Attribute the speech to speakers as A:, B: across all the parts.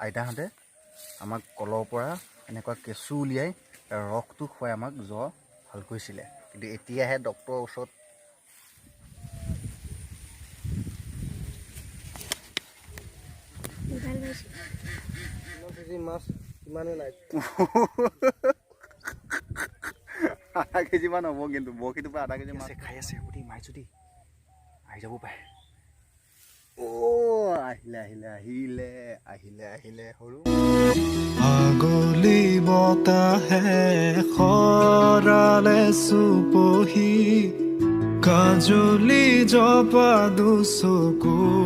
A: আইতাহঁতে আমাক কলৰ পৰা এনেকুৱা কেঁচু উলিয়াই ৰসটো খুৱাই আমাক জ্বৰ ভাল কৰিছিলে। কিন্তু এতিয়াহে ডক্টৰৰ ওচৰত আধা কেজি মান হ'ব, কিন্তু বৰশীটোৰ পৰা আধা কেজি মাছ খাই আছে। মাৰিছো দেই, আহি যাব পাৰে। অ' আহিলে আহিলে আহিলে আহিলে আহিলে সৰু
B: আগলি বতাহে সৰালে চুপহি কাজলি জপা দুচকুৰ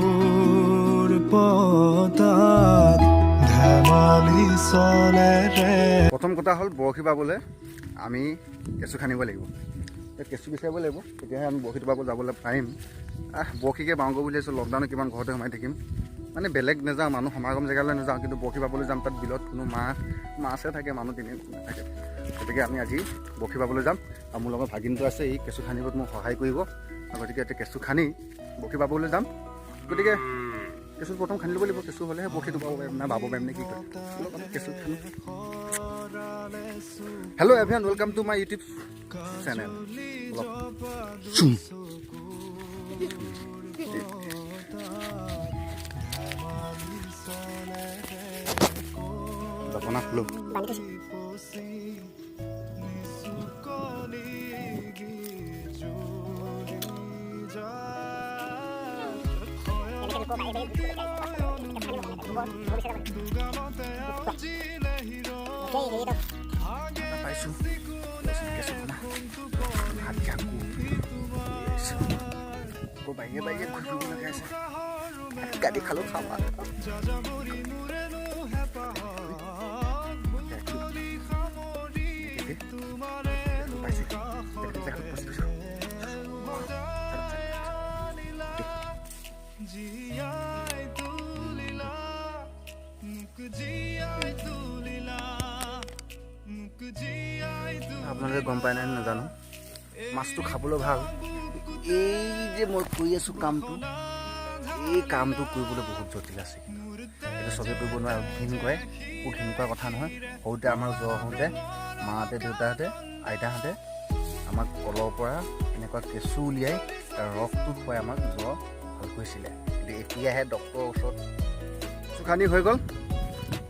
B: পতাত ধেমালি চলে ৰে।
A: প্ৰথম কথা হ'ল বৰশী বাবলৈ আমি কেঁচু খান্দিব লাগিব, কেঁচু বিচাৰিব লাগিব, তেতিয়াহে আমি বৰশীটো বাব যাবলৈ পাৰিম। বৰশীকে বাওঁগৈ বুলি ভাবিছোঁ। লকডাউনত কিমান ঘৰতে সোমাই থাকিম, মানে বেলেগ নাযাওঁ, মানুহ সমাগম জেগালৈ নাযাওঁ, কিন্তু বৰশী বাবলৈ যাম। তাত বিলত কোনো মাছে থাকে, মানুহ তেনেকৈ নাথাকে। গতিকে আমি আজি বৰশী বাবলৈ যাম আৰু মোৰ লগত ভাগিনটো আছে, এই কেঁচু খান্দিবত মোক সহায় কৰিব। আৰু গতিকে এতিয়া কেঁচু খান্দি বৰশী বাবলৈ যাম। গতিকে কেঁচু প্ৰথম খান্দি ল'ব লাগিব, কেঁচু হ'লেহে বৰশীটো বাব পাৰিম না বাব পাৰিম নে কি কয়। অলপ আমি কেঁচু খান্দো। Hello everyone, welcome to my YouTube channel. অলপ জপনা খোলো। পাইছোঁ আকৌ বাহিৰে বাহিৰে ঘূৰি ফুৰিব লগা আছে। গাড়ী খালোঁ খাম আৰু। আপোনালোকে গম পায় নাই নাজানো, মাছটো খাবলৈ ভাল। এই যে মই কৰি আছোঁ কামটো, এই কামটো কৰিবলৈ বহুত জটিল আছে, কিন্তু এইটো চবেই কৰিব নোৱাৰে। ঘিণ কৰে, একো ঘিণ কৰা কথা নহয়। সৰুতে আমাৰ জ্বৰ হওঁতে মাহঁতে, দেউতাহঁতে, আইতাহঁতে আমাক কলৰ পৰা এনেকুৱা কেঁচু উলিয়াই ৰসটো খুৱাই আমাক জ্বৰ ভাল কৰিছিলে। কিন্তু এতিয়াহে ডক্টৰৰ ওচৰত। কেঁচু খান্দি হৈ গ'ল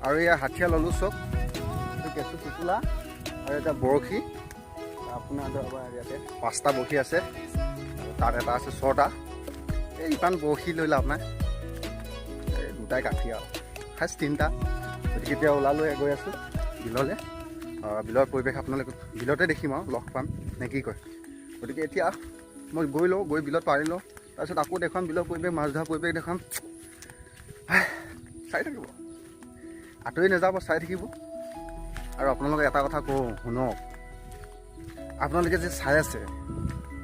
A: আৰু এয়া হাঠিয়া ল'লোঁ চব, কেঁচু টোপোলা আৰু এটা বৰশী। আপোনাৰ ইয়াতে 5টা বৰশী আছে, তাত এটা আছে 6টা। এই ইমান বৰশী লৈ লাভ নাই, এই দুটাই কাফি আৰু খাচ 3টা। গতিকে এতিয়া ওলালোঁ, গৈ আছোঁ বিললৈ। বিলৰ পৰিৱেশ আপোনালোকে বিলতে দেখিম আৰু লগ পাম নে কি কয়। গতিকে এতিয়া মই গৈ লওঁ, গৈ বিলত পাৰি লওঁ, তাৰপিছত আকৌ দেখুৱাম বিলৰ পৰিৱেশ, মাছ ধৰা পৰিৱেশ দেখুৱাম। চাই থাকিব, আঁতৰি নাযাব, চাই থাকিব। আৰু আপোনালোকে এটা কথা কওঁ শুনক, আপোনালোকে যে চাই আছে,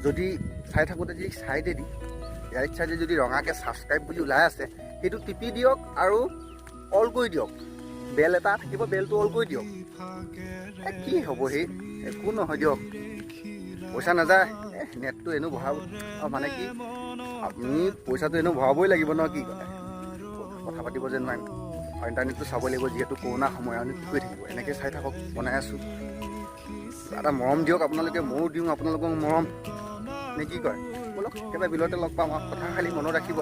A: যদি চাই থাকোঁতে যদি চাইডেদি ৰাইট চাইডে যদি ৰঙাকৈ ছাবস্ক্ৰাইব বুলি ওলাই আছে, সেইটো টিপি দিয়ক আৰু অল কৰি দিয়ক। বেল এটা থাকিব, বেলটো অল কৰি দিয়ক। কি হ'ব সেই, একো নহয় দিয়ক, পইচা নাযায়। নেটটো এনেও ভৰাব, মানে কি আপুনি পইচাটো এনেও ভৰাবই লাগিব ন, কি কয়, কথা পাতিব যে নোৱাৰিম। আৰু ইণ্টাৰনেটটো চাব লাগিব, যিহেতু কৰোণা সময়, আৰু কি কৰি থাকিব। এনেকৈ চাই থাকক, বনাই আছোঁ। এটা মৰম দিয়ক আপোনালোকে, ময়ো দিওঁ আপোনালোকক মৰম নে কি কয়। ব'লক একেবাৰে বিলতে লগ পাম। আৰু কথা খালি মনত ৰাখিব।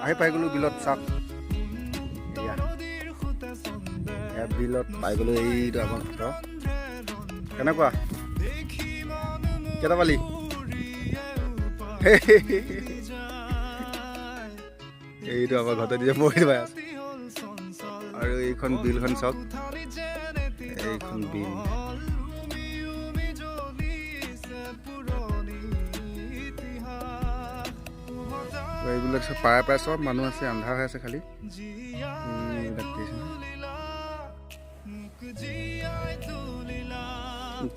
A: আহি পাই গ'লোঁ বিলত, চাওক এয়া বিলত পাই গ'লোঁ। এইটো আমাৰ ঘৰ কেনেকুৱা, কেইটা পালি? এইটো আমাৰ ঘৰতে দিছে, বহি পাই আছে। আৰু এইখন বিলখন চাওক, এইখন বিল। এইবিলাক চব পাৰে পাৰে চব মানুহ আছে, আন্ধাৰ হৈ আছে খালি।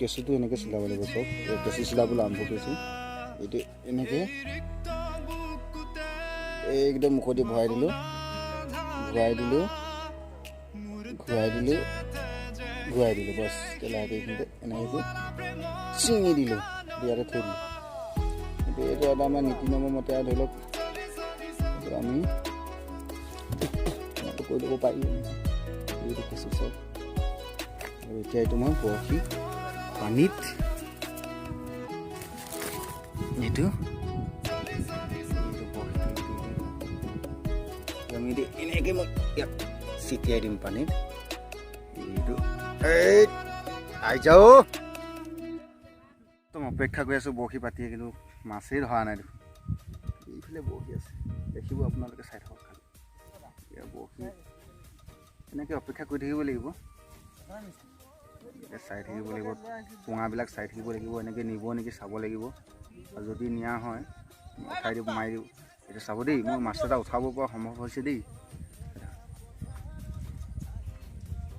A: কেঁচুটো এনেকৈ চিলাব লাগিব চব, কেঁচু চিলাবলৈ আৰম্ভ কৰিছোঁ। এইটো এনেকৈ একদম মুখতে ভৰাই দিলোঁ, ঘূৰাই দিলোঁ, ঘূৰাই দিলোঁ, ঘূৰাই দিলোঁ, বছ। লাহেকৈ এইখিনিতে এনেকৈ ছিঙি দিলোঁ, ইয়াতে থৈ দিলোঁ। কিন্তু এইটো এটা আমাৰ নীতি নিয়মৰ মতে আৰু ধৰি লওক আমি কৰি ল'ব পাৰি। এইটো কেঁচু চাওক। আৰু এতিয়া এইটো মই বৰশী পানীত এইটো আমি এনেকৈ মই ইয়াত ছিটিয়াই দিম পানীত। এইটো এই আহি যাওঁ, একদম অপেক্ষা কৰি আছোঁ বৰশী পাতিয়ে, কিন্তু মাছেই ধৰা নাই দেখোন। এইফালে বৰশী আছে, দেখিব আপোনালোকে, চাই থাকক খালি। এতিয়া বৰশী এনেকৈ অপেক্ষা কৰি থাকিব লাগিব, চাই থাকিব লাগিব, পোঙাবিলাক চাই থাকিব লাগিব, এনেকৈ নিব নেকি চাব লাগিব। আৰু যদি নিয়া হয় উঠাই দিব, মাৰি দিব। এতিয়া চাব দেই, মই মাছ এটা উঠাব পৰা সম্ভৱ হৈছে দেই,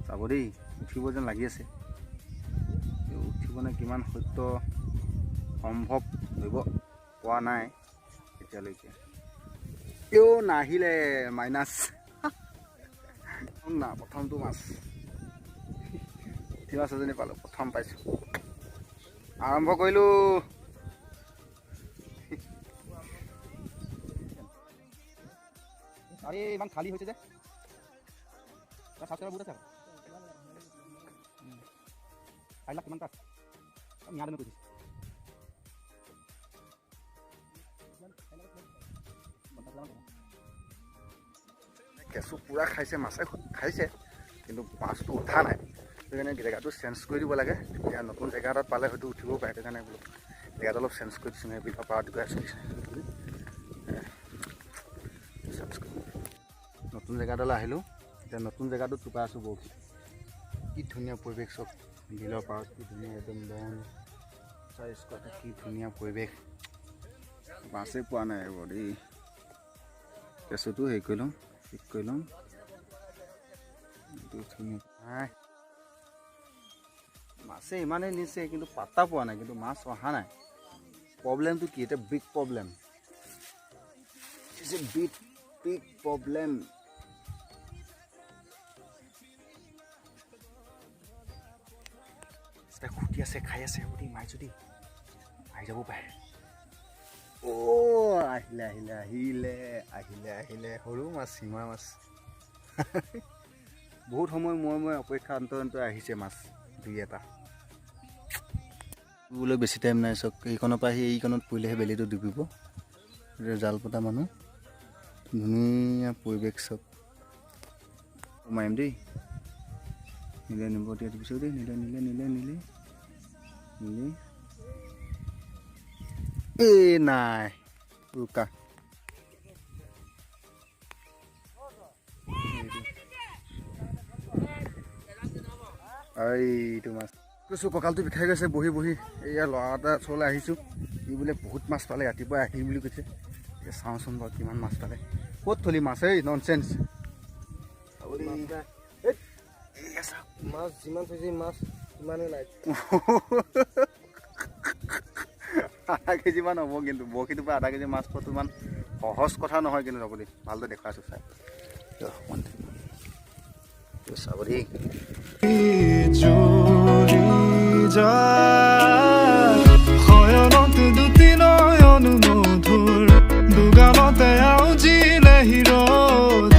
A: চাব দেই, উঠিব যেন লাগি আছে। উঠিব নে কিমান সত্য সম্ভৱ ধৰিব পৰা নাই এতিয়ালৈকে। এও নাহিলে, মাইনাছ না। প্ৰথমটো মাছ পুঠি মাছ এজনী পালোঁ, প্ৰথম পাইছোঁ। আৰম্ভ কৰিলোঁ। আৰে ইমান খালী হৈছে যে বহুত আছে। 4 লাখ কিমান তাত মিয়া কৰি দিছে। কেঁচু পূৰা খাইছে, মাছে খাইছে, কিন্তু মাছটো উঠা নাই। সেইকাৰণে জেগাটো চেঞ্জ কৰি দিব লাগে। এতিয়া নতুন জেগা এটাত পালে হয়তো উঠিবও পাৰে। সেইকাৰণে বোলো জেগাটো অলপ চেঞ্জ কৰি দিছোঁ। বিলৰ পাৰত গৈ আছোঁ, নতুন জেগা এটালৈ আহিলোঁ। এতিয়া নতুন জেগাটোত টোপাই আছোঁ বৰশী। কি ধুনীয়া পৰিৱেশ চব, বিলৰ পাৰত কি ধুনীয়া একদম বন চাৰিস্কোৱাতে কি ধুনীয়া পৰিৱেশ। মাছেই পোৱা নাই বাৰু দেই। কেঁচুটো হেৰি কৰি লওঁ, ঠিক কৰি লওঁ। ধুনীয়া মাছে ইমানেই নিছে, কিন্তু পাত্তা পোৱা নাই, কিন্তু মাছ অহা নাই। প্ৰব্লেমটো কি এতিয়া? Big problem, is a big big problem. খুটি আছে, খাই আছে, দেই মাৰিছোঁ দেই, আহি যাব পাৰে। অ' আহিলে আহিলে আহিলে আহিলে আহিলে, সৰু মাছ, চিঙৰা মাছ। বহুত সময় মই অপেক্ষা অন্ত অন্ত আহিছে মাছ দুই এটা। বোলে বেছি টাইম নাই চব, এইকণৰ পৰা আহি এইকণত পৰিলেহে বেলিটো ডুবিব। জাল পতা মানুহ, ধুনীয়া পৰিৱেশ চব। মাৰিম দেই, নিলে নিব দিয়া পিছত দেই, নিলে নিলে নিলে নিলে নিলে, এই নাই ৰুকা। এইটো মাছ কৈছোঁ, কঁকালটো বিষাই গৈছে বহি বহি। এয়া ল'ৰা এটা ওচৰলৈ আহিছোঁ, ই বোলে বহুত মাছ পালে, ৰাতিপুৱাই আহিম বুলি কৈছে। এতিয়া চাওঁচোন বাৰু কিমান মাছ পালে। ক'ত থলি মাছ? এই ননচেন্স।
C: মাছ যিমান থৈছে মাছ সিমানেই নাই।
A: আধা কেজিমান হ'ব, কিন্তু বৰশীটোৰ পৰা আধা কেজি মাছ পোৱাটো ইমান সহজ কথা নহয় কিন্তু। ৰ'ব দেই, ভালদৰে দেখুৱাই আছোঁ চাই চাব দেই।
B: শয়নত দুটি নয়ন মধুৰ, দুগালতে আউজিলে হিৰ'দ,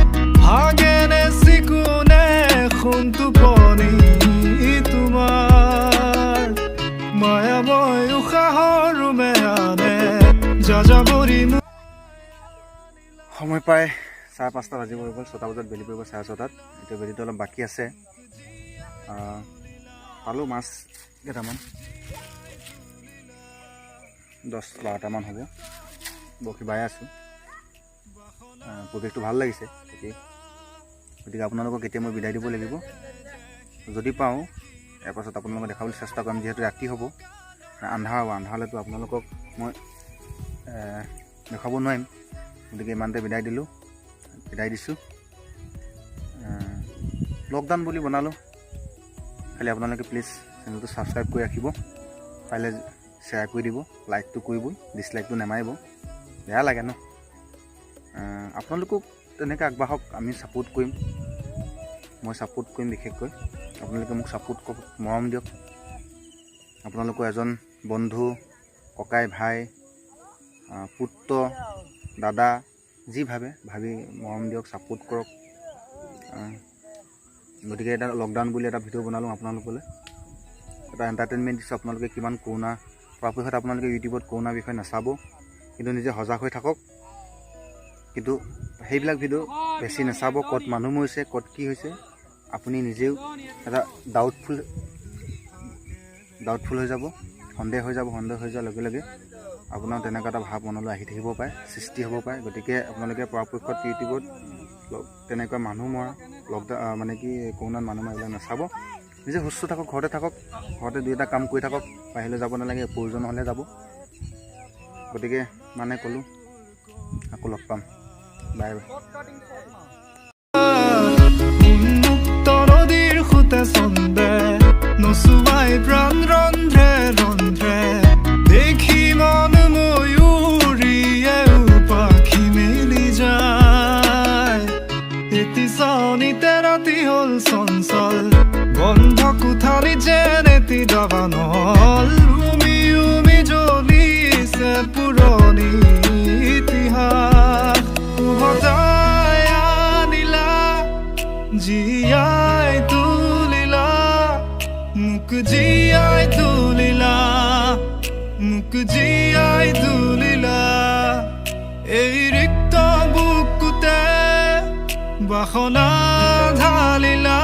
B: ভাগেনে চিকুনে সোণ টোপনি তোমাৰ, মায়াময় উশাহৰ ৰুমে আনে যাযাবৰী।
A: সময় প্ৰায় 5:30 বাজিব হৈ গ'ল। 6টা বজাত বেলি পৰিব, 6:30ত। এতিয়া বেলিটো অলপ বাকী আছে। পালোঁ মাছ কেইটামান, 10-12টামান হ'ব। বৰশী বাই আছোঁ। পৰিৱেশটো ভাল লাগিছে ঠিকেই। গতিকে আপোনালোকক এতিয়া মই বিদায় দিব লাগিব। যদি পাওঁ ইয়াৰ পাছত আপোনালোকক দেখাবলৈ চেষ্টা কৰিম। যিহেতু ৰাতি হ'ব, আন্ধাৰ হ'ব, আন্ধাৰ হ'লেতো আপোনালোকক মই দেখুৱাব নোৱাৰিম। গতিকে ইমানতে বিদায় দিলোঁ, বিদায় দিছোঁ। লকডাউন বুলি বনালোঁ, খালি আপোনালোকে প্লিজ চেনেলটো ছাবস্ক্ৰাইব কৰি ৰাখিব, পাৰিলে শ্বেয়াৰ কৰি দিব, লাইকটো কৰিবই, ডিছলাইকটো নেমাৰিব, বেয়া লাগে ন। আপোনালোকক তেনেকৈ আগবাঢ়ক, আমি ছাপোৰ্ট কৰিম, মই ছাপোৰ্ট কৰিম বিশেষকৈ। আপোনালোকে মোক ছাপোৰ্ট কৰক, মৰম দিয়ক। আপোনালোকৰ এজন বন্ধু, ককাই ভাই, পুত্ৰ, দাদা যি ভাবে ভাবি মৰম দিয়ক, ছাপোৰ্ট কৰক। গতিকে এটা লকডাউন বুলি এটা ভিডিঅ' বনালোঁ আপোনালোকলৈ, এটা এণ্টাৰটেইনমেণ্ট দিছোঁ। আপোনালোকে কিমান কৰোণা, পৰাপক্ষত আপোনালোকে ইউটিউবত কৰোণাৰ বিষয়ে নাচাব, কিন্তু নিজে সজাগ হৈ থাকক। কিন্তু সেইবিলাক ভিডিঅ' বেছি নাচাব, ক'ত মানুহ মৰিছে, ক'ত কি হৈছে, আপুনি নিজেও এটা ডাউটফুল হৈ যাব, সন্দেহ হৈ যাব। সন্দেহ হৈ যোৱাৰ লগে লগে আপোনাৰ তেনেকুৱা এটা ভাৱ মনলৈ আহি থাকিব পাৰে, সৃষ্টি হ'ব পাৰে। গতিকে আপোনালোকে পৰাপক্ষত ইউটিউবত তেনেকুৱা মানুহ মৰা, লকডাউন মানে কি কৰোণাত মানুহ মৰা, এইবিলাক নাচাব। নিজে সুস্থ থাকক, ঘৰতে থাকক, ঘৰতে দুই এটা কাম কৰি থাকক, বাহিৰলৈ যাব নালাগে, প্ৰয়োজন হ'লে যাব। গতিকে মানে ক'লোঁ, আকৌ লগ পাম, বাই বাই।
B: উন্মুক্ত নদীৰ সোঁতে ছন্দে নচুৱাই প্ৰাণ ৰন্ধ্ৰে ৰন্ধ্ৰে, দেখি মন ময়ূৰীয়ে পাখি মেলি যায়। এটি চাৱনিতে ৰাতি হ'ল চঞ্চল, বন্ধ কোঠালি যেন এটি দাবানল। উমি উমি জ্বলিছে পুৰণি ইতিহাস, উভতাই আনিলা, জীয়াই তুলিলা মোক, জীয়াই তুলিলা মোক, জীয়াই তুলিলা। এই ৰিক্ত বুকুতে বাসনা ঢালিলা।